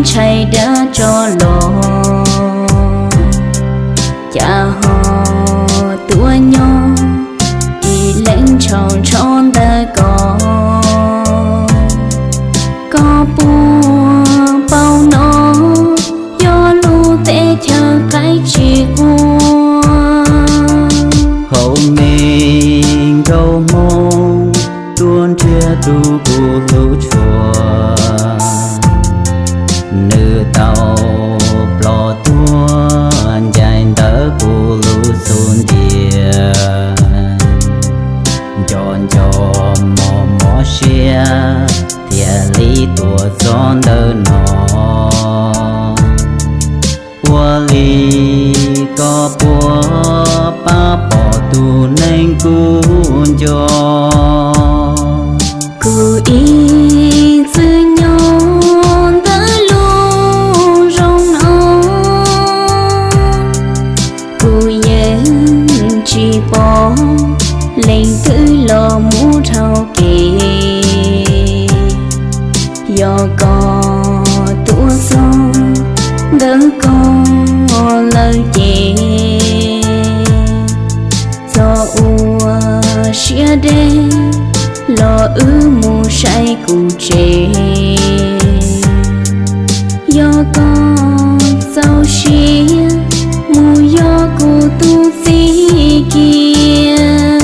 ntshai dab tsov los, cas ho tuaj nyob ib leeg ntshaus ntsho ntawm ko. Koj puas paub no yog lub teb chaws qaib tsis quaj? Hauv me nkauj Hmoob tuaj nrhiav tus kuv hlub tshua, nws tau ploj tuag ncaim ntawm kuv lub xub ntiag. Nco nco mob mob siab thiaj li tuaj txog ntawm no. Ua li koj puas pab pom tus neeg kuv nco? Kuv ib txwm nyob ntawm lub zos no, kuv yeej tsis pom leej twg los mus dhau kev. Yog koj tuaj txog ntawm ko lawm ces txhob ua siab deb los wb mus saib kuv tsev. Yog koj txaus siab mus yog kuv tus txiv kiag.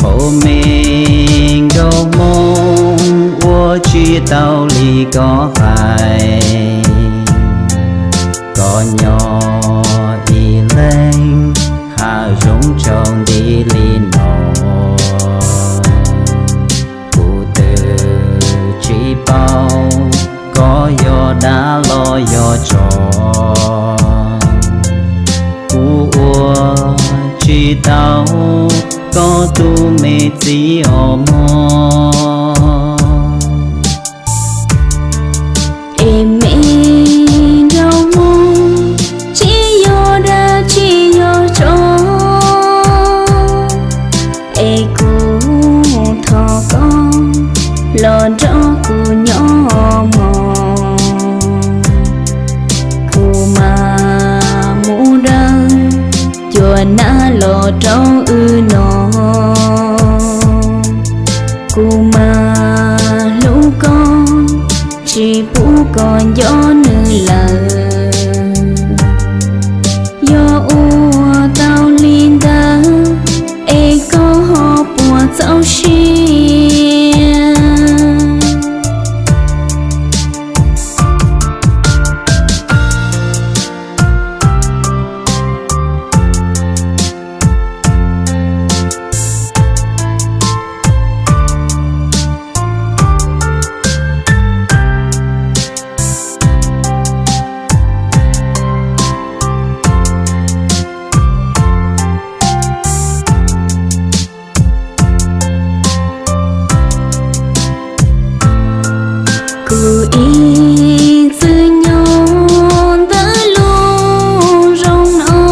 Hauv me nkauj Hmoob ua tsis tau li koj hais, koj nyob ib leeg hav zoov tsaus nti li no. Kuv twb tsis paub koj yog dab los yog tsov. Kuv ua tsis tau koj tus me txiv os mog. Es me nkauj Hmoob, tsis yog dab tsis yog tsov, es kuv thov koj los nrog kuv nyob mog. Kuv mas mus dawb cuag nab los rau wb no. Kuv mas hlub koj, tsis pub koj nco nws lawm. Yog ua tau li ntawd, es koj ho puas txaus siab? Kuv ib txwm nyob ntawm lub zos no,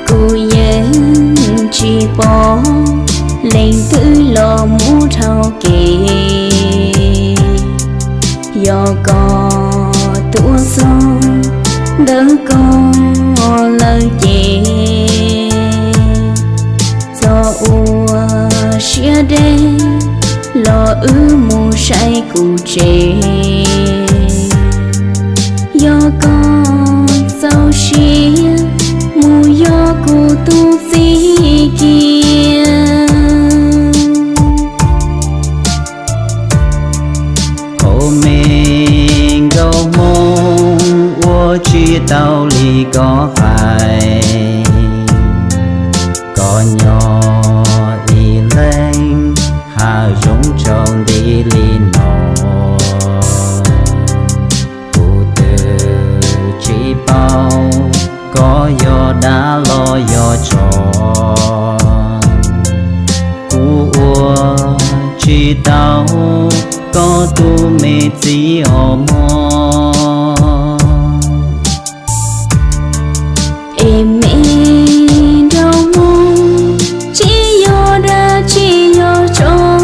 kuv yeej tsis pom leej twg los mus dhau kev. Yog koj tuaj txog ntawm ko lawm ces txhob ua siab deb los wb mus saib kuv tsev. Yog koj txaus siab mus yog kuv tus txiv kiag. Hauv me nkauj Hmoob ua tsis tau li koj hais, koj nyob ib leeg hav zoov tsaus nti li no. Kuv twb tsis paub koj yog dab los yog tsov. Kuv ua tsis tau koj tus me txiv os mog. Es me nkauj Hmoob, tsis yog dab tsis yog tsov,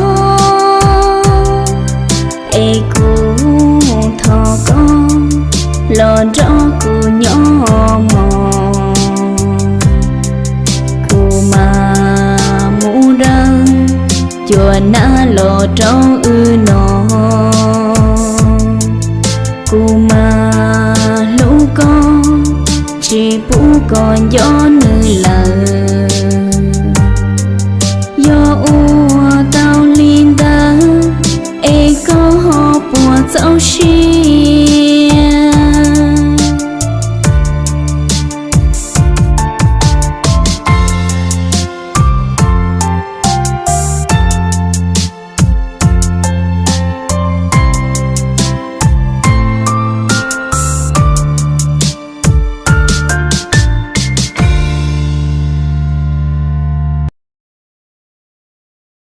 Nab los rau wb no, kuv mas hlub koj, tsis pub koj nco nws